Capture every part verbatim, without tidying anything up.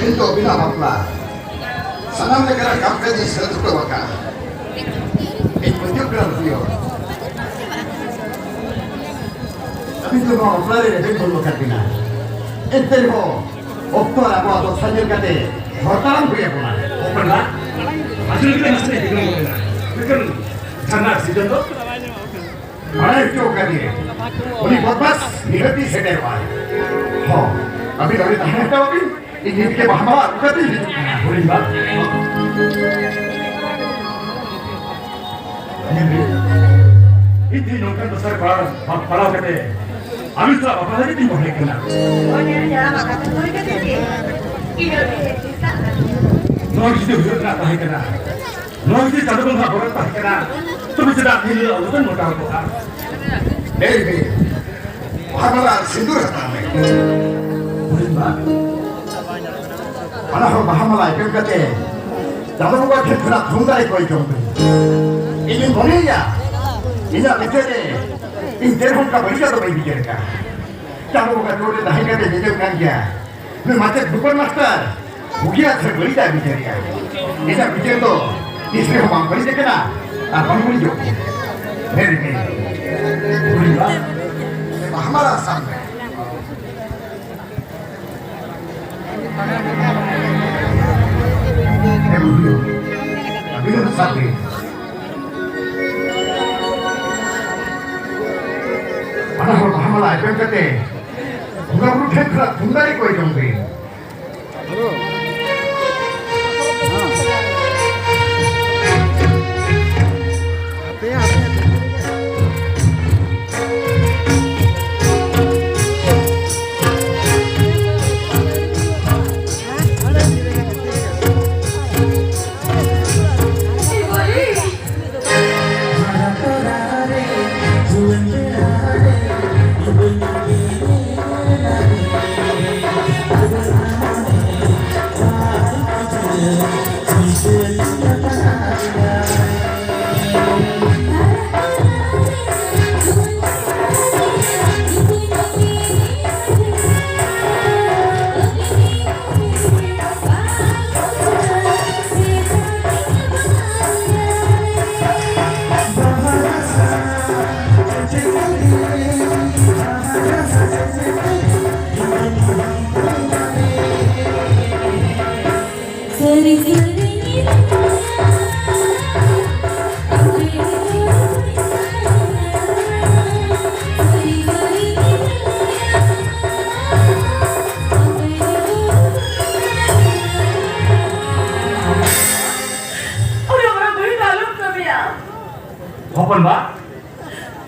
ᱛᱮᱦᱮᱧ ᱫᱚ ᱟᱹᱵᱤᱱᱟᱜ ᱵᱟᱯᱞᱟ᱾ ᱥᱟᱱᱟᱢ ᱞᱮᱠᱟᱱᱟᱜ ᱠᱟᱢ ᱠᱟᱡᱽ ᱤᱧ ᱥᱟᱹᱛ ᱦᱚᱴᱚ ᱟᱠᱟᱫᱼᱟ᱾ ᱤᱧ ᱯᱟᱹᱛᱭᱟᱹᱣ ᱠᱟᱱᱟ ᱵᱷᱩᱭᱟᱹ᱾ ᱟᱹᱵᱤᱱ ᱫᱚ ᱱᱚᱣᱟ ᱵᱟᱯᱞᱟ ᱨᱮ ᱨᱮᱵᱮᱱ ᱵᱟᱹᱱᱩᱜ ᱟᱠᱟᱫ ᱵᱤᱱᱟ᱾ ᱮᱱᱛᱮ ᱨᱮᱦᱚᱸ ᱚᱠᱛᱚ ᱟᱨ ᱟᱵᱚᱣᱟᱜ ᱫᱚᱥᱟ ᱧᱮᱞ ᱠᱟᱛᱮ ᱦᱚᱨ ᱛᱟᱲᱟᱢ ᱦᱩᱭ ᱟᱵᱚᱱᱟ᱾ ᱚᱠᱚᱭ ᱞᱟ? ᱟᱹᱪᱩᱨ ᱠᱟᱛᱮ ᱱᱟᱥᱮ ᱱᱟᱜ ᱵᱤᱞᱚᱢ ᱜᱚᱫ ᱮᱱᱟ᱾ ᱢᱮᱱᱠᱷᱟᱱ ᱡᱷᱟᱨᱱᱟ ᱥᱤᱡᱚᱱ ᱫᱚ ᱵᱟᱲᱟᱭ ᱦᱚᱪᱚ ᱟᱠᱟᱫᱤᱧᱟᱹ᱾ ᱩᱱᱤ ᱵᱚᱫᱢᱟᱥ ᱱᱤᱦᱟᱹᱛᱤ ᱥᱮᱴᱮᱨᱚᱜᱼᱟᱭ᱾ ᱦᱚᱸ, ᱟᱹᱵᱤᱱ ᱟᱹᱣᱨᱤ ᱛᱟᱦᱮᱸ ᱦᱟᱛᱟᱲ ᱟᱹᱵᱤᱱ, ᱤᱧ ᱱᱤᱛ ᱜᱮ ᱵᱟᱦᱟ ᱢᱟᱞᱟ ᱟᱹᱜᱩ ᱠᱟᱛᱮ ᱤᱧ ᱦᱤᱡᱩᱜ ᱠᱟᱱᱟ᱾ ᱦᱩᱰᱤᱧ ᱵᱟ᱾ ᱧᱮᱞ ᱵᱤᱱ, ᱤᱧ ᱛᱮᱦᱮᱧ ᱱᱚᱝᱠᱟᱱ ᱫᱚᱥᱟᱨ ᱯᱟᱲᱟᱣ, ᱯᱟᱲᱟᱣ ᱠᱟᱛᱮ ᱟᱹᱵᱤᱱ ᱥᱟᱞᱟᱜ ᱵᱟᱯᱞᱟ ᱞᱟᱹᱜᱤᱫ ᱤᱧ ᱢᱚᱱᱮ ᱠᱟᱱᱟ᱾ ᱱᱚᱣᱟ ᱡᱩᱫᱤ ᱦᱩᱭᱩᱜ ᱨᱮᱱᱟᱜ ᱛᱟᱦᱮᱸ ᱠᱟᱱᱟ, ᱱᱚᱣᱟ ᱡᱩᱫᱤ ᱪᱟᱸᱫᱳ ᱵᱚᱸᱜᱟ ᱵᱚᱨᱚ ᱛᱟᱦᱮᱸ ᱠᱟᱱᱟ, ᱛᱚᱵᱮ ᱪᱮᱫᱟᱜ ᱛᱤᱱ ᱦᱤᱞᱳᱜ ᱟᱵᱚ ᱵᱚᱱ ᱢᱚᱴᱟᱣ ᱠᱚᱜᱼᱟ? ᱮᱭ ᱨᱮ, ᱵᱟᱦᱟ ᱢᱟᱞᱟ ᱟᱨ ᱥᱤᱸᱫᱩᱨ ᱦᱟᱛᱟᱣ ᱢᱮ᱾ ᱦᱩᱰᱤᱧ ᱵᱟ, ᱚᱱᱟ ᱦᱚᱸ ᱵᱟᱦᱟ ᱢᱟᱞᱟ ᱮᱯᱮᱢ ᱠᱟᱛᱮ ᱪᱟᱸᱫᱳ ᱵᱚᱸᱜᱟ ᱴᱷᱮᱱ ᱠᱷᱚᱱᱟᱜ ᱛᱷᱩᱢ ᱫᱟᱲᱮ ᱠᱚᱭ ᱡᱚᱝ ᱯᱮ᱾ ᱤᱧᱤᱧ ᱢᱚᱱᱮᱭᱟ, ᱤᱧᱟᱹᱜ ᱵᱤᱪᱟᱹᱨ ᱨᱮ ᱤᱧ ᱪᱮᱫ ᱦᱚᱸ ᱚᱱᱠᱟ ᱵᱟᱹᱲᱤᱡᱟᱜ ᱫᱚ ᱵᱟᱹᱧ ᱵᱤᱪᱟᱹᱨ ᱟᱠᱟᱫᱼᱟ᱾ ᱪᱟᱸᱫᱳ ᱵᱚᱸᱜᱟ ᱪᱚᱴ ᱨᱮ ᱛᱟᱦᱮᱸ ᱠᱟᱛᱮ ᱧᱮᱧᱮᱞ ᱠᱟᱱ ᱜᱮᱭᱟ᱾ ᱱᱩᱭ ᱢᱟᱪᱮᱫ ᱵᱷᱩᱯᱮᱱ ᱢᱟᱥᱴᱟᱨ ᱵᱩᱜᱤᱭᱟᱜ ᱥᱮ ᱵᱟᱹᱲᱤᱡᱟᱜ ᱵᱤᱪᱟᱹᱨᱮᱭᱟ? ᱤᱧᱟᱹᱜ ᱵᱤᱪᱟᱹᱨ ᱫᱚ ᱛᱤᱥ ᱨᱮᱦᱚᱸ ᱵᱟᱝ ᱵᱟᱹᱲᱤᱡ ᱟᱠᱟᱱᱟ ᱟᱨ ᱵᱟᱝ ᱵᱟᱹᱲᱤᱡᱚᱜ ᱜᱮᱭᱟ᱾ ᱢᱮᱱ ᱢᱮ, ᱦᱩᱰᱤᱧ ᱵᱟ, ᱵᱟᱦᱟ ᱢᱟᱞᱟ ᱥᱟᱵ ᱢᱮ᱾ ᱦᱮᱸ, ᱵᱩᱰᱷᱤ ᱦᱚᱲ, ᱟᱹᱵᱤᱱ ᱦᱚᱸ ᱥᱟᱵ ᱵᱤᱱ᱾ ᱚᱱᱟ ᱦᱚᱸ ᱵᱟᱦᱟ ᱢᱟᱞᱟ ᱮᱯᱮᱢ ᱠᱟᱛᱮ ᱵᱚᱸᱜᱟ ᱵᱩᱨᱩ ᱴᱷᱮᱱ ᱠᱷᱚᱱᱟᱜ ᱛᱷᱩᱢ ᱫᱟᱲᱮ ᱠᱚᱭ ᱡᱚᱝ ᱵᱤᱱ᱾ ᱚᱱᱟ ᱵᱟᱹᱲᱤᱡ ᱫᱚ ᱟᱞᱚᱢ ᱠᱟᱹᱢᱤᱭᱟ᱾ ᱦᱚᱯᱚᱱ ᱵᱟ,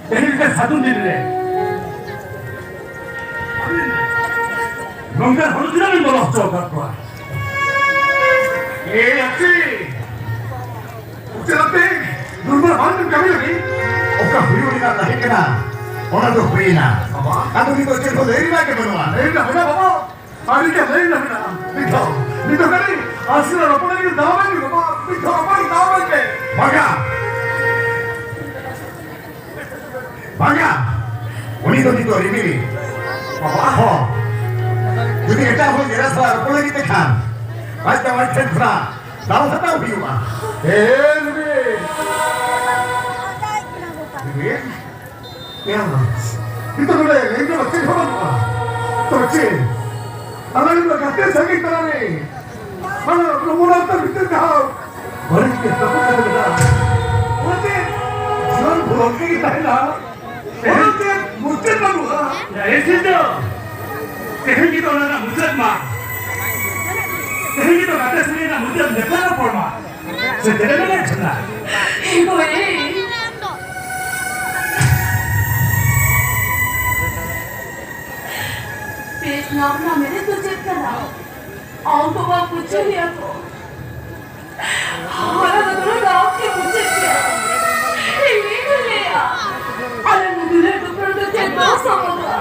ᱛᱮᱦᱮᱧ ᱞᱮᱠᱟ ᱥᱟᱹᱜᱩᱱ ᱫᱤᱱ ᱨᱮ ᱱᱚᱝᱠᱟᱱ ᱦᱚᱲ ᱪᱮᱫᱟᱜ ᱵᱤᱱ ᱵᱚᱞᱚ ᱦᱚᱪᱚ ᱟᱠᱟᱫ ᱠᱚᱣᱟ? ᱮ ᱟᱹᱛᱤ! ᱩᱪᱟᱹᱲ ᱟᱛᱮ ᱫᱩᱨᱵᱚᱞ ᱵᱟᱝ ᱵᱤᱱ ᱠᱟᱹᱢᱤ ᱞᱟᱹᱜᱤᱫ? ᱚᱠᱟ ᱦᱩᱭᱩᱜ ᱨᱮᱱᱟᱜ ᱛᱟᱦᱮᱸ ᱠᱟᱱᱟ, ᱚᱱᱟ ᱫᱚ ᱦᱩᱭᱮᱱᱟ᱾ ᱵᱟᱵᱟ᱾ ᱟᱫᱚ ᱱᱤᱛᱚᱜ ᱪᱮᱫ ᱦᱚᱸ ᱞᱟᱹᱭ ᱨᱮᱱᱟᱜ ᱜᱮ ᱵᱟᱹᱱᱩᱜᱼᱟ᱾ ᱞᱟᱹᱭ ᱨᱮᱱᱟᱜ ᱢᱮᱱᱟᱜᱼᱟ, ᱵᱟᱵᱟ᱾ ᱟᱹᱰᱤ ᱜᱮ ᱞᱟᱹᱭ ᱨᱮᱱᱟᱜ ᱢᱮᱱᱟᱜᱼᱟ᱾ ᱢᱤᱫ ᱫᱷᱟᱣ, ᱢᱤᱫ ᱫᱷᱟᱣ ᱠᱟᱹᱴᱤᱡ ᱟᱥᱨᱟ ᱨᱚᱯᱚᱲ ᱞᱟᱹᱜᱤᱫ ᱫᱟᱣ ᱮᱢᱟᱹᱧ ᱢᱮ, ᱵᱟᱵᱟ᱾ ᱢᱤᱫ ᱫᱷᱟᱣ ᱨᱚᱯᱚᱲ ᱞᱟᱹᱜᱤᱫ ᱫᱟᱣ ᱮᱢᱟᱹᱧ ᱢᱮ᱾ ᱵᱟᱝᱟ᱾ ᱵᱟᱝᱟ, ᱩᱱᱤ ᱫᱚ ᱱᱤᱛᱚᱜ ᱨᱤᱢᱤᱞ᱾ ᱵᱟᱵᱟ᱾ ᱦᱚᱸ᱾ ᱡᱩᱫᱤ ᱮᱴᱟᱜ ᱦᱚᱲ ᱮᱨᱟ ᱥᱟᱞᱟᱜ ᱨᱚᱯᱚᱲ ᱞᱟᱹᱜᱤᱫ ᱛᱮ ᱠᱷᱟᱱ, ᱟᱡ ᱫᱚ ᱟᱡ ᱴᱷᱮᱱ ᱠᱷᱚᱱᱟᱜ ᱫᱟᱣ ᱦᱟᱛᱟᱣ ᱦᱩᱭᱩᱜᱼᱟ᱾ ᱮ ᱨᱤᱢᱤᱞ! ᱨᱤᱢᱤᱞ? ᱮ ᱢᱟ, ᱱᱤᱛᱚᱜ ᱱᱚᱰᱮ ᱞᱟᱹᱭ ᱨᱮᱱᱟᱜ ᱪᱮᱫ ᱦᱚᱸ ᱵᱟᱹᱱᱩᱜᱼᱟ᱾ ᱛᱚᱵᱮ ᱪᱮᱫ? ᱟᱞᱟᱝ ᱫᱚ ᱜᱟᱛᱮ ᱥᱟᱸᱜᱮ ᱠᱟᱱᱟ ᱞᱮ᱾ ᱟᱨ ᱱᱚᱣᱟ ᱫᱚ ᱵᱷᱤᱛᱤᱨ ᱡᱟᱦᱟᱸ ᱵᱟᱹᱲᱤᱡ ᱜᱮ ᱛᱟᱹᱯᱩ ᱠᱟᱛᱮ ᱢᱮᱱᱟᱜᱼᱟ, ᱚᱱᱟᱛᱮ ᱡᱤᱭᱚᱱ ᱵᱷᱳᱨ ᱜᱮ ᱛᱟᱦᱮᱱᱟ, ᱚᱱᱟᱛᱮ ᱢᱩᱪᱟᱹᱫ ᱵᱟᱹᱱᱩᱜᱼᱟ᱾ ᱮ ᱥᱤᱫᱷᱩ, ᱛᱮᱦᱮᱧ ᱜᱮ ᱛᱚ ᱚᱱᱟ ᱨᱮᱱᱟᱜ ᱢᱩᱪᱟᱹᱫ ᱢᱟ᱾ ᱛᱮᱦᱮᱧ ᱜᱮ ᱛᱚ ᱜᱟᱛᱮ ᱥᱟᱹᱜᱟᱹᱭ ᱨᱮᱱᱟᱜ ᱢᱩᱪᱟᱹᱫ ᱧᱮᱯᱮᱞ ᱨᱚᱯᱚᱲ ᱢᱟ᱾ ᱥᱮ ᱪᱮᱫ ᱮᱢ ᱢᱮᱱᱮᱫ ᱠᱟᱱᱟ? ᱦᱮᱸ ᱜᱳ, ᱮᱭ᱾ ᱯᱮᱥ ᱱᱟᱢ ᱨᱮᱱᱟᱜ ᱢᱮᱱᱮᱫ ᱫᱚ ᱪᱮᱫ ᱠᱟᱱᱟ? ᱟᱢ ᱫᱚ ᱵᱟᱢ ᱵᱩᱡᱷᱟᱹᱣ ᱜᱮᱭᱟ ᱛᱚ? ᱦᱟᱨᱟ ᱫᱚ ᱫᱩᱲᱩᱵ ᱫᱚ ᱟᱢ ᱜᱮ ᱵᱩᱡᱷᱟᱹᱣ ᱜᱮᱭᱟ᱾ ᱤᱧ ᱫᱚ ᱞᱟᱹᱭᱟ, ᱟᱞᱮ ᱢᱩᱫᱽᱨᱮ ᱫᱩᱯᱲᱩᱵ ᱫᱚ ᱪᱮᱫ ᱫᱚ ᱥᱚᱢᱚᱥᱥᱟ?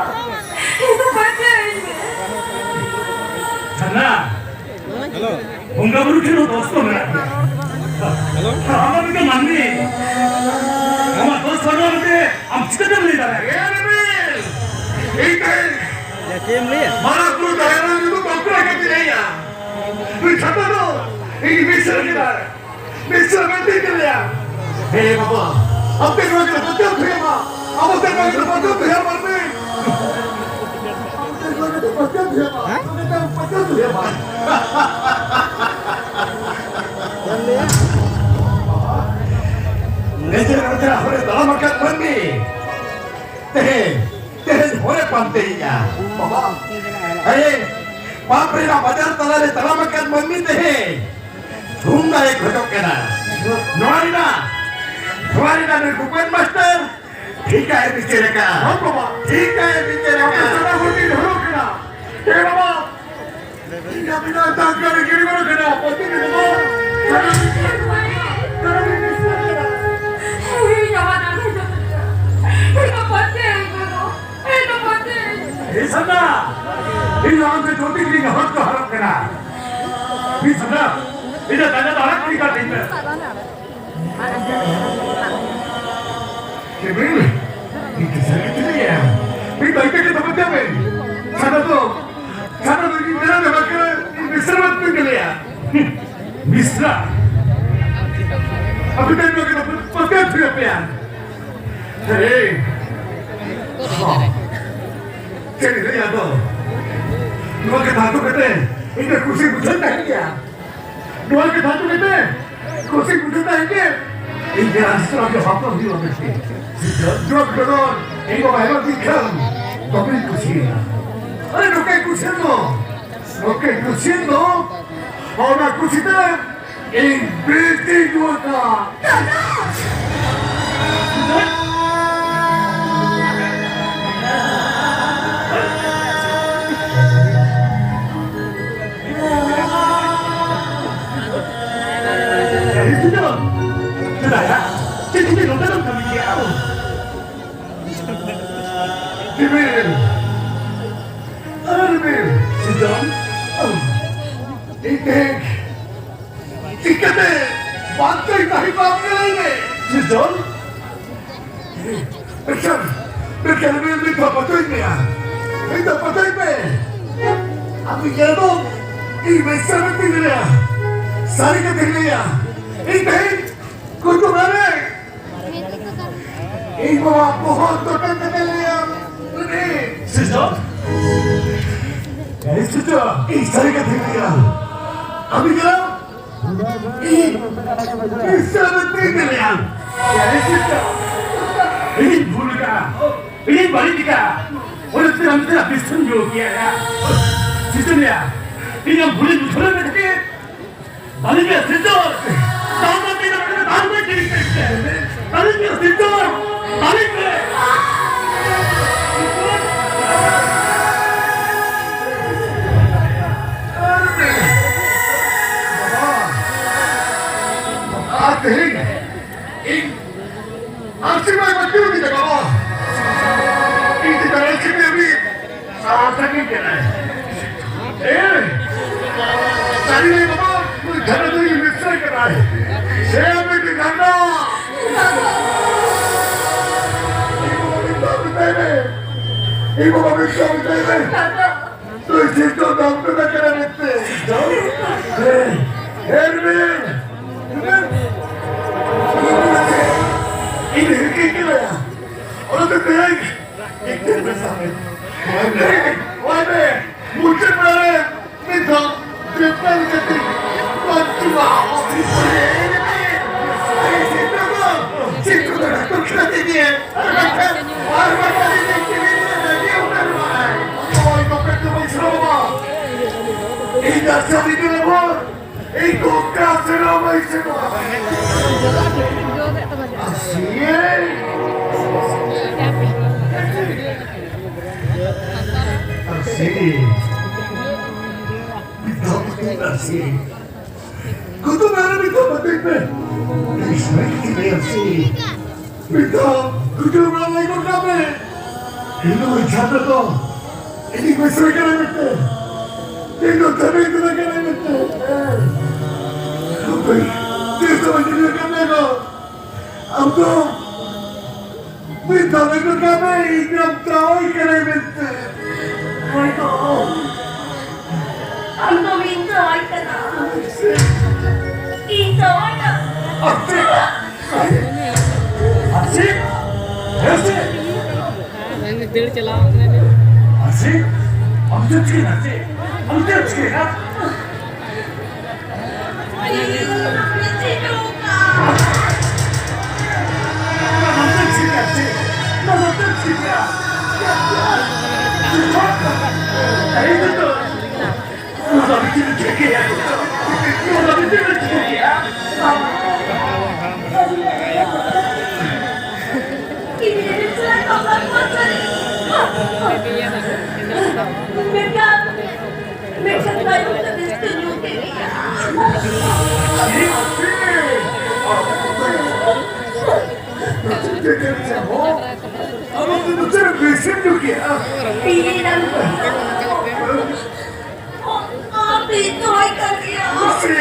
ᱤᱧ ᱫᱚ ᱵᱟᱧᱪᱟᱣ ᱤᱧ ᱢᱮ᱾ ᱥᱟᱨᱱᱟ, ᱦᱮᱞᱳ᱾ ᱵᱚᱸᱜᱟ ᱵᱩᱨᱩ ᱴᱷᱮᱱ ᱦᱚᱸ ᱫᱳᱥ ᱫᱚ ᱢᱮᱱᱟᱜ ᱜᱮᱭᱟ᱾ ᱦᱮᱞᱳ᱾ ᱟᱢ ᱢᱤᱫᱴᱮᱱ ᱢᱟᱹᱱᱢᱤ, ᱟᱢᱟᱜ ᱫᱳᱥ ᱵᱟᱹᱱᱩᱜᱼᱟ ᱢᱮᱱᱛᱮ ᱟᱢ ᱪᱤᱠᱟᱹᱛᱮᱢ ᱞᱟᱹᱭ ᱫᱟᱲᱮᱭᱟᱜᱼᱟ? ᱮ ᱨᱤᱢᱤᱞ! ᱤᱧ ᱛᱮᱦᱮᱧ ᱭᱟ, ᱪᱮᱫ ᱮᱢ ᱞᱟᱹᱭᱟ? ᱢᱟᱨᱟᱝ ᱵᱩᱨᱩ ᱡᱟᱦᱮᱨ ᱟᱭᱳ ᱧᱩᱛᱩᱢ ᱵᱟᱢ ᱠᱩᱲᱟᱹ ᱠᱟᱛᱮ ᱞᱟᱹᱭᱟ᱾ ᱱᱩᱭ ᱪᱷᱟᱛᱟ ᱫᱚ ᱤᱧ ᱵᱤᱥᱟᱹᱨ ᱠᱮᱫᱟ᱾ ᱵᱤᱥᱟᱹᱨ ᱢᱮᱱᱛᱮ ᱤᱧ ᱞᱟᱹᱭᱟ᱾ ᱦᱮ ᱵᱟᱵᱟ, ᱟᱯᱮ ᱱᱚᱣᱟ ᱠᱚ ᱵᱟᱧᱪᱟᱣ ᱫᱚᱦᱚᱭᱟ ᱢᱟ᱾ ᱟᱵᱚ ᱛᱮ ᱱᱚᱣᱟ ᱠᱚ ᱵᱟᱧᱪᱟᱣ ᱫᱚᱦᱚᱭᱟ ᱢᱟ᱾ ᱟᱵᱚ ᱛᱮ ᱱᱚᱣᱟ ᱠᱚ ᱵᱟᱧᱪᱟᱣ ᱫᱚᱦᱚᱭᱟ ᱢᱟ᱾ ᱦᱮᱸ? ᱟᱵᱚ ᱛᱮ ᱱᱚᱣᱟ ᱠᱚ ᱵᱟᱧᱪᱟᱣ ᱫᱚᱦᱚᱭᱟ ᱢᱟ᱾ ᱛᱮᱦᱮᱧᱟ᱾ ᱵᱟᱵᱟ, ᱟᱨᱮ, ᱯᱟᱯ ᱨᱮᱱᱟᱜ ᱵᱟᱡᱟᱨ ᱛᱟᱞᱟᱨᱮ ᱛᱟᱲᱟᱢ ᱟᱠᱟᱫ ᱢᱟᱹᱱᱢᱤ ᱛᱮᱦᱮᱧ ᱛᱷᱩᱢ ᱫᱟᱲᱮ ᱠᱷᱚᱡᱚᱜ ᱠᱟᱱᱟ᱾ ᱱᱚᱣᱟ ᱨᱮᱱᱟᱜ, ᱱᱚᱣᱟ ᱨᱮᱱᱟᱜ ᱱᱩᱭ ᱵᱷᱩᱯᱮᱱ ᱢᱟᱥᱴᱟᱨ ᱴᱷᱤᱠᱟᱭ ᱵᱤᱪᱟᱹᱨ ᱟᱠᱟᱫ᱾ ᱦᱚᱸ ᱵᱟᱵᱟ᱾ ᱴᱷᱤᱠᱟᱭ ᱵᱤᱪᱟᱹᱨ ᱟᱠᱟᱫ᱾ ᱥᱟᱱᱟᱢ ᱦᱚᱲ ᱠᱤᱱ ᱦᱚᱨᱚᱜ ᱠᱟᱱᱟ᱾ ᱮ ᱵᱟᱵᱟ, ᱤᱧᱟᱜ ᱢᱮᱱᱟᱜ ᱛᱟᱢ ᱠᱟᱱᱟ, ᱜᱤᱰᱤ ᱵᱟᱲᱟ ᱠᱟᱱᱟ᱾ ᱯᱟᱹᱛᱤ ᱠᱟᱱᱟ ᱵᱟᱵᱟ᱾ ᱥᱟᱱᱟᱢ ᱠᱤᱱ ᱦᱚᱨᱚᱜ ᱠᱟᱱᱟ᱾ ᱥᱟᱱᱟᱢ ᱠᱤᱱ ᱦᱚᱨᱚᱜ ᱠᱟᱱᱟ᱾ ᱮ ᱥᱟᱱᱟ, ᱤᱧ ᱟᱢ ᱥᱮ ᱡᱳᱛᱤ ᱜᱮᱞᱤᱧ ᱦᱚᱨ ᱠᱚ ᱦᱟᱨᱚᱜ ᱠᱟᱱᱟ᱾ ᱮ ᱥᱟᱱᱟ, ᱤᱧᱟᱜ ᱫᱟᱠᱟ ᱫᱚ ᱟᱲᱟᱜ ᱜᱤᱰᱤ ᱠᱟᱜ ᱛᱤᱧ ᱢᱮ᱾ ᱠᱮᱵᱤᱞ, ᱤᱧ ᱠᱤᱥᱟᱹᱬ ᱜᱤᱫᱽᱨᱟᱹᱭᱟ᱾ ᱢᱤᱫ ᱵᱟᱭ ᱛᱮᱜᱮ ᱛᱟᱵᱚᱱ ᱡᱟᱢᱟᱭ᱾ ᱥᱟᱱᱟ ᱫᱚ, ᱥᱟᱱᱟ ᱫᱚ ᱤᱧ ᱢᱮᱱᱟ ᱫᱚ ᱵᱟᱠᱷᱟᱱ ᱤᱧ ᱵᱤᱥᱨᱟᱢ ᱟᱹᱛᱤᱧ ᱜᱮᱞᱮᱭᱟ᱾ ᱵᱤᱥᱨᱟᱢ? ᱟᱯᱮ ᱫᱚ ᱱᱚᱣᱟ ᱠᱟᱛᱷᱟ ᱯᱟᱹᱛᱭᱟᱹᱣ ᱦᱚᱪᱚᱭ ᱯᱮᱭᱟ᱾ ᱟᱨᱮ, ᱦᱚᱸ᱾ ᱪᱮᱫ ᱤᱧ ᱞᱟᱹᱭᱟ ᱟᱫᱚ? ᱱᱚᱣᱟ ᱠᱟᱛᱷᱟ ᱟᱸᱡᱚᱢ ᱠᱟᱛᱮ ᱤᱧ ᱫᱚ ᱠᱩᱥᱤ ᱵᱩᱡᱷᱟᱹᱣ ᱛᱟᱦᱮᱸ ᱜᱮᱭᱟ᱾ ᱱᱚᱣᱟ ᱠᱟᱛᱷᱟ ᱟᱸᱡᱚᱢ ᱠᱟᱛᱮ ᱠᱩᱥᱤ ᱵᱩᱡᱷᱟᱹᱣ ᱛᱟᱦᱮᱸ ᱜᱮ᱾ ᱤᱧ ᱜᱮ ᱟᱹᱰᱤ ᱥᱟᱞᱟᱜ ᱜᱮ ᱵᱟᱯᱞᱟ ᱦᱩᱭᱩᱜᱼᱟ ᱢᱮᱱᱛᱮ᱾ ᱡᱚᱜᱽ ᱵᱮᱜᱚᱨ ᱤᱧ ᱵᱟᱵᱟ ᱦᱮᱢᱚᱱ ᱫᱤᱱ ᱠᱷᱟᱱ ᱫᱚᱢᱮᱧ ᱠᱩᱥᱤᱭᱮᱱᱟ᱾ ᱟᱨᱮ ᱱᱚᱝᱠᱟᱭ ᱠᱩᱥᱤᱭᱮᱱ ᱫᱚ, ᱱᱚᱝᱠᱟᱭ ᱠᱩᱥᱤᱭᱮᱱ ᱫᱚ, ᱚᱱᱟ ᱠᱩᱥᱤ ᱛᱮ ᱤᱧ ᱵᱤᱥ ᱤᱧ ᱧᱩ ᱟᱠᱟᱫ᱾ ᱮᱭ ᱥᱩᱡᱚᱱ, ᱪᱮᱫᱟᱜ ᱭᱟ? ᱪᱮᱫ ᱠᱷᱟᱹᱛᱤᱨ ᱱᱚᱝᱠᱟ ᱫᱚᱢ ᱠᱟᱹᱢᱤ ᱠᱮᱜᱼᱟ? ᱨᱤᱢᱤᱞ, ᱟᱨᱮ ᱨᱤᱢᱤᱞ, ᱥᱩᱡᱚᱱ, ᱤᱧ ᱛᱮᱦᱮᱧ ᱪᱤᱠᱟᱹᱛᱮ ᱵᱟᱧᱪᱟᱣ ᱛᱟᱦᱮᱸ ᱠᱚᱜᱼᱟ ᱟᱢ ᱜᱮ ᱞᱟᱹᱭ ᱢᱮ? ᱥᱤᱨᱡᱚᱱ? ᱢᱮᱱᱠᱷᱟᱱ, ᱢᱮᱱᱠᱷᱟᱱ ᱱᱩᱭ ᱱᱤᱛ ᱦᱚᱸ ᱵᱟᱧᱪᱟᱣᱤᱧ ᱢᱮᱭᱟ᱾ ᱱᱤᱛ ᱦᱚᱸ ᱵᱟᱧᱪᱟᱣᱤᱧ ᱢᱮ᱾ ᱟᱢ ᱫᱚ ᱧᱮᱞ ᱫᱚ ᱤᱧ ᱢᱮᱥᱟ ᱢᱮᱱᱛᱮᱧ ᱞᱟᱹᱭᱟ᱾ ᱥᱟᱹᱨᱤ ᱠᱟᱛᱷᱟᱧ ᱞᱟᱹᱭᱟ᱾ ᱤᱧ ᱛᱮᱦᱮᱧ ᱜᱩᱡᱩᱜ ᱨᱮ ᱤᱧ ᱵᱟᱵᱟ ᱵᱚᱦᱚᱜ ᱫᱚ ᱴᱮᱱ ᱠᱟᱛᱮ ᱞᱟᱹᱭᱟ᱾ ᱥᱤᱨᱡᱚᱱ? ᱮᱭ ᱥᱤᱨᱡᱚᱱ, ᱤᱧ ᱥᱟᱹᱨᱤ ᱠᱟᱛᱷᱟᱧ ᱞᱟᱹᱭᱟ᱾ ᱟᱢ ᱧᱮᱞᱟᱢ, ᱤᱧ ᱤᱥᱞᱟᱢ ᱛᱮᱧ ᱧᱮᱞᱮᱭᱟ᱾ ᱤᱧ ᱵᱷᱩᱞ ᱟᱠᱟᱫᱼᱟ, ᱤᱧ ᱵᱟᱹᱲᱤᱡ ᱟᱠᱟᱫᱼᱟ᱾ ᱚᱸᱰᱮ ᱛᱤᱱᱟᱹᱜ ᱛᱤᱱᱟᱹᱜ ᱵᱤᱥ ᱮᱢ ᱧᱩ ᱠᱮᱭᱟ ᱭᱟ? ᱥᱤᱛᱩᱝ ᱭᱟ, ᱤᱧ ᱟᱢ ᱵᱷᱩᱞᱤ ᱵᱩᱡᱷᱟᱹᱣ ᱢᱮ ᱠᱟᱹᱴᱤᱡ᱾ ᱵᱟᱹᱞᱤᱧ ᱢᱮ ᱥᱤᱛᱩᱝ, ᱫᱟᱜ ᱢᱟ ᱛᱤᱱᱟᱹᱜ ᱢᱮᱱᱟᱜᱼᱟ, ᱫᱟᱜ ᱢᱟ ᱠᱤᱨᱤᱧ ᱯᱮ᱾ ᱵᱟᱹᱞᱤᱧ ᱢᱮ ᱥᱤᱛᱩᱝ, ᱵᱟᱹᱞᱤᱧ ᱢᱮ᱾ ᱟᱨ ᱛᱮᱦᱮᱧ ᱤᱧ ᱟᱨ ᱥᱮᱨᱢᱟ ᱵᱟᱹᱪᱩᱜ ᱩᱱᱤ ᱫᱚ ᱵᱟᱵᱟ᱾ ᱤᱧ ᱪᱮᱛᱟᱱ ᱨᱮ ᱪᱮᱫ ᱮᱢ ᱥᱟᱶᱛᱟ ᱜᱮ ᱠᱟᱱᱟᱭ᱾ ᱮ, ᱥᱟᱹᱨᱤ ᱜᱮ ᱵᱟᱵᱟ, ᱱᱩᱭ ᱫᱷᱟᱨᱟ ᱫᱚ ᱤᱧ ᱢᱤᱥᱨᱟ ᱠᱟᱱᱟᱭ᱾ ᱥᱮ ᱢᱤᱫᱴᱤᱡ ᱜᱟᱱᱰᱟ᱾ ᱤᱧ ᱵᱟᱵᱟ ᱢᱤᱫ ᱫᱷᱟᱣ ᱢᱮᱛᱟᱭ ᱢᱮ᱾ ᱤᱧ ᱵᱟᱵᱟ ᱢᱤᱫ ᱫᱷᱟᱣ ᱢᱮᱛᱟᱭ ᱢᱮ᱾ ᱛᱩᱭ ᱥᱤᱨᱡᱚᱱ ᱫᱚ ᱟᱢ ᱫᱚ ᱠᱟᱱᱟ ᱢᱮᱱᱛᱮ᱾ ᱦᱮᱸ, ᱦᱮᱸ, ᱦᱮᱸ᱾ ᱤᱧ ᱦᱤᱨᱠᱟᱹᱧ ᱠᱟᱱᱟ᱾ ᱚᱱᱟᱛᱮ ᱛᱮᱦᱮᱧ ᱤᱧ ᱴᱷᱮᱱ ᱢᱮᱥᱟ ᱢᱮ᱾ ᱚᱱᱟᱛᱮ, ᱚᱱᱟᱛᱮ ᱢᱩᱪᱟᱹᱫ ᱵᱮᱲᱟ ᱨᱮ ᱢᱤᱫ ᱫᱷᱟᱣ ᱡᱚᱛᱚᱱ ᱠᱟᱛᱮ ᱵᱟᱧᱪᱟᱣ ᱟᱹᱰᱤ ᱥᱤᱛᱩᱝ ᱫᱚ, ᱥᱤᱛᱩᱝ ᱫᱚ ᱰᱟᱠᱛᱚᱨ ᱠᱷᱟᱱᱟ ᱛᱮᱜᱮ ᱟᱨ ᱵᱟᱠᱷᱟᱱ, ᱟᱨ ᱵᱟᱠᱷᱟᱱ ᱤᱧ ᱠᱤᱨᱤᱧ ᱨᱮ ᱨᱟᱹᱜᱤ ᱩᱛᱟᱹᱨᱚᱜᱼᱟᱭ᱾ ᱱᱚᱜᱼᱚᱭ ᱱᱚᱝᱠᱟ ᱫᱚ ᱵᱟᱹᱧ ᱥᱟᱱᱟᱣᱟ᱾ ᱤᱧ ᱟᱨ ᱥᱟᱹᱢᱤ ᱫᱚ ᱵᱟᱵᱟ, ᱤᱧ ᱫᱚ ᱚᱠᱟ ᱥᱮᱱ ᱦᱚᱸ ᱵᱟᱹᱧ ᱥᱮᱱᱚᱜᱼᱟ᱾ ᱟᱥᱤ᱾ ᱟᱥᱤ᱾ ᱢᱤᱫ ᱫᱷᱟᱣ ᱠᱟᱛᱮ ᱟᱨᱥᱤ᱾ ᱠᱩᱫᱩᱢ ᱟᱨ ᱢᱤᱫ ᱫᱷᱟᱣ ᱠᱟᱛᱮ ᱯᱮ᱾ ᱛᱤᱥ ᱢᱤᱫ ᱠᱤᱱ ᱟᱨᱥᱤ᱾ ᱢᱤᱫ ᱫᱷᱟᱣ ᱠᱩᱫᱩᱢ ᱟᱨ ᱞᱟᱹᱭ ᱜᱚᱫ ᱠᱟᱜ ᱢᱮ᱾ ᱤᱧ ᱫᱚ ᱩᱱᱤ ᱪᱷᱟᱛᱟ ᱫᱚ ᱤᱧᱤᱧ ᱢᱮᱥᱨᱟ ᱠᱟᱱᱟ ᱢᱮᱱᱛᱮ᱾ ᱤᱧ ᱫᱚ ᱫᱷᱟᱹᱵᱤ ᱠᱟᱱᱟ ᱠᱟᱱᱟ ᱢᱮᱱᱛᱮ᱾ ᱛᱤᱥ ᱫᱚ ᱵᱟᱹᱧ ᱧᱮᱞ ᱠᱟᱜ ᱢᱮᱭᱟ ᱜᱚ᱾ ᱟᱢ ᱫᱚ ᱢᱤᱫ ᱫᱷᱟᱣ ᱞᱟᱹᱭ ᱜᱚᱫ ᱠᱟᱜ ᱢᱮ, ᱤᱧ ᱫᱚ ᱡᱟᱶᱟᱭ ᱠᱟᱱᱟᱭ ᱢᱮᱱᱛᱮ᱾ ᱦᱳᱭ ᱜᱚ, ᱟᱢ ᱫᱚ ᱤᱧ ᱡᱟᱶᱟᱭ ᱠᱟᱱᱟ᱾ ᱤᱧ ᱡᱟᱶᱟᱭ ᱠᱟᱱᱟ᱾ ᱟᱨᱥᱤ! ᱟᱨᱥᱤ! ᱟᱨᱥᱤ! ᱫᱟᱹᱲ ᱪᱟᱞᱟᱣ ᱠᱟᱱᱟ᱾ ᱟᱨᱥᱤ! ᱟᱢ ᱪᱮᱫ ᱪᱤᱠᱟᱹᱭᱮᱱᱟ ᱟᱨᱥᱤ? ᱟᱢ ᱪᱮᱫ ᱪᱤᱠᱟᱹᱭᱮᱱᱟ? ᱟᱢ ᱫᱚ ᱪᱮᱫ ᱮᱢ ᱵᱮᱥᱮᱢ ᱧᱩ ᱠᱮᱜᱼᱟ? ᱯᱤᱭᱮ ᱱᱟᱢ᱾ ᱟᱢ ᱫᱚ ᱤᱧ ᱡᱟᱶᱟᱭ ᱠᱟᱱ ᱜᱮᱭᱟ᱾ ᱢᱟᱹᱥᱤ᱾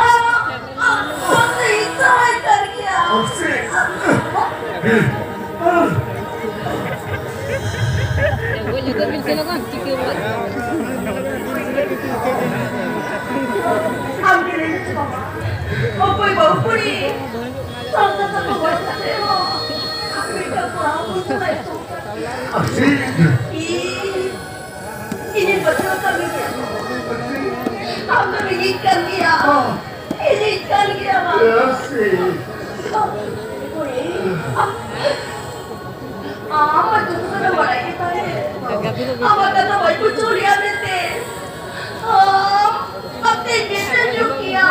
ᱟᱢ ᱫᱚ ᱤᱧ ᱡᱟᱶᱟᱭ ᱠᱟᱱ ᱜᱮᱭᱟ᱾ ᱢᱟᱹᱥᱤ᱾ ᱜᱚᱡ ᱞᱮᱠᱟ ᱵᱤᱱ ᱥᱮᱱᱚᱜ ᱠᱟᱱ, ᱪᱤᱠᱟᱹ ᱵᱟᱲᱟᱜ ᱠᱟᱱᱟ? ᱟᱢ ᱜᱮ ᱞᱟᱹᱭ ᱢᱮ ᱵᱟᱵᱟ, ᱚᱠᱚᱭ ᱵᱟᱹᱦᱩ ᱠᱩᱲᱤ ᱥᱟᱶᱛᱟ ᱛᱟᱠᱚ ᱜᱚᱡ ᱠᱟᱛᱮ ᱦᱚᱸ ᱢᱤᱫᱴᱟᱝ ᱠᱚᱲᱟ ᱦᱚᱯᱚᱱ ᱥᱟᱞᱟᱜ ᱮ ᱛᱚᱞ ᱠᱟᱜ ᱠᱟᱱᱟ? ᱤᱧ, ᱤᱧᱤᱧ ᱵᱟᱹᱪᱷᱞᱟᱹᱣ ᱠᱟᱹᱢᱤ ᱜᱮᱭᱟ᱾ ᱟᱢ ᱫᱚ ᱤᱧᱤᱡ ᱠᱟᱱ ᱜᱮᱭᱟ᱾ ᱤᱧᱤᱡ ᱠᱟᱱ ᱜᱮᱭᱟ, ᱢᱟ᱾ ᱢᱟᱹᱥᱤ᱾ ᱟᱢ ᱟᱢᱟᱜ ᱫᱩᱠ ᱫᱚ ᱵᱟᱲᱟᱭ ᱜᱮ ᱛᱟᱦᱮᱸ᱾ ᱟᱢᱟᱜ ᱠᱟᱛᱷᱟ ᱵᱟᱹᱧ ᱵᱩᱡᱷᱟᱹᱣ ᱞᱮᱜᱼᱟ ᱢᱮᱱᱛᱮ᱾ ᱟᱢ ᱟᱛᱮ ᱜᱮᱥᱮ ᱧᱩ ᱠᱮᱭᱟ᱾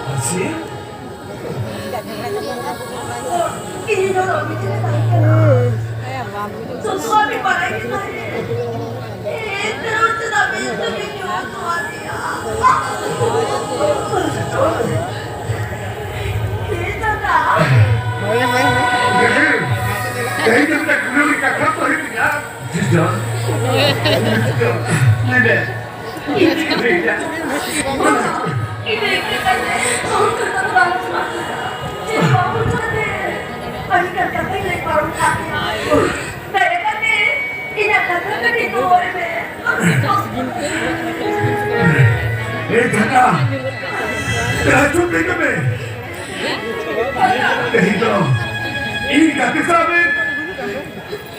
ᱢᱟᱹᱥᱤ? ᱤᱧ ᱫᱚ ᱨᱚᱵᱤ ᱴᱷᱮᱱ ᱛᱟᱦᱮᱸ ᱠᱟᱱᱟ᱾ ᱡᱚᱛᱚᱣᱟᱜ ᱵᱤᱱ ᱵᱟᱲᱟᱭ ᱜᱮ ᱛᱟᱦᱮᱸ᱾ ᱮᱱᱛᱮ ᱨᱮᱦᱚᱸ ᱪᱮᱫᱟᱜ ᱵᱤᱱ ᱫᱚᱵᱤᱱ ᱧᱩ ᱦᱚᱪᱚᱣᱟᱫᱮᱭᱟ? ᱦᱳᱭ, ᱦᱳᱭ, ᱦᱳᱭ᱾ ᱛᱮᱦᱮᱧ ᱫᱚ ᱢᱤᱫᱴᱟᱝ ᱠᱩᱲᱤ ᱠᱟᱛᱷᱟ ᱠᱚ ᱦᱩᱭᱩᱜ ᱜᱮᱭᱟ᱾ ᱡᱤᱡᱟ᱾ ᱞᱟᱹᱭ ᱢᱮ᱾ ᱤᱧ ᱫᱚ ᱤᱧ ᱫᱚ ᱤᱧ ᱫᱚ ᱵᱟᱝ ᱥᱚᱢᱟᱡᱽ ᱨᱮ ᱵᱟᱹᱵᱩ ᱪᱚᱸᱫᱮ ᱟᱹᱰᱤ ᱜᱟᱱ ᱠᱟᱛᱷᱟᱧ ᱞᱟᱹᱭ ᱯᱟᱨᱚᱢ ᱠᱟᱜ ᱢᱮᱭᱟ᱾ ᱫᱟᱭᱟ ᱠᱟᱛᱮ ᱤᱧᱟᱹᱜ ᱠᱟᱛᱷᱟ ᱠᱟᱹᱴᱤᱡ ᱜᱚᱲᱚ ᱢᱮ᱾ ᱮ ᱡᱷᱟᱴᱟ, ᱡᱟᱦᱟᱸ ᱪᱚ ᱴᱷᱤᱠ ᱢᱮ᱾ ᱛᱮᱦᱮᱧ ᱫᱚ ᱤᱧ ᱜᱟᱛᱮ ᱥᱟᱶ ᱢᱮ᱾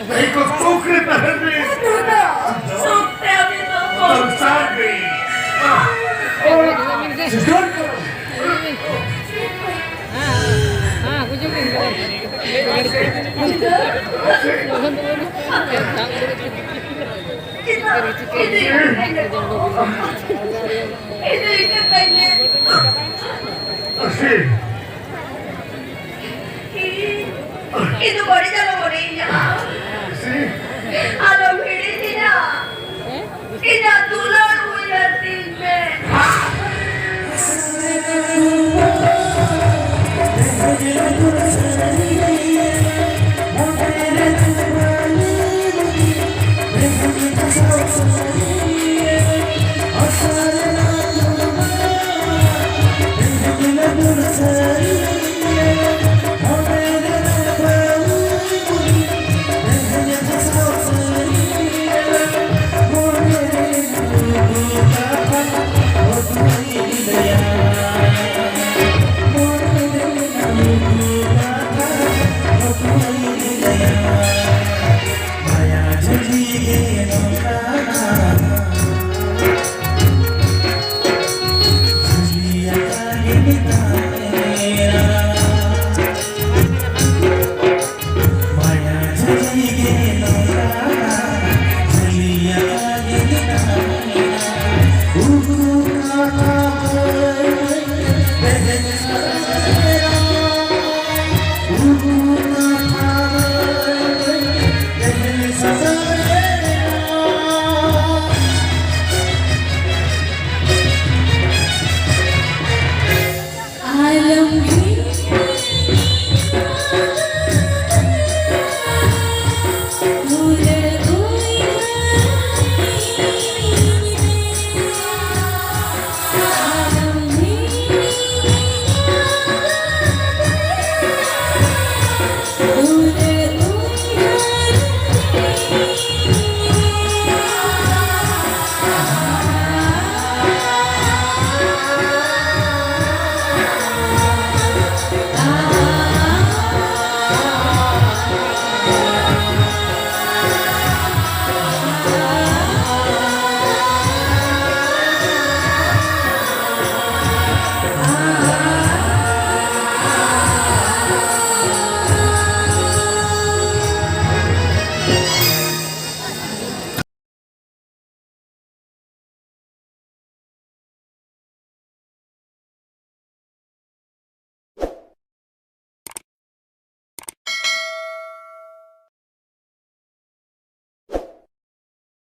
ᱛᱮᱦᱮᱧ ᱠᱚ ᱥᱩᱠ ᱨᱮ ᱛᱟᱦᱮᱱ ᱢᱮ᱾ ᱥᱩᱠ ᱛᱮ ᱟᱹᱵᱤᱱ ᱫᱚ ᱥᱚᱝᱥᱟᱨ ᱨᱮ᱾ ᱥᱤᱫᱷᱟᱹᱨᱛᱷ᱾ ᱤᱧ ᱫᱚ ᱵᱟᱹᱲᱤᱡ ᱟᱞᱚᱢ ᱢᱚᱱᱮᱭᱤᱧᱟ᱾ ᱟᱞᱚᱢ ᱦᱤᱲᱤᱧᱤᱧᱟ᱾ ᱤᱧᱟᱜ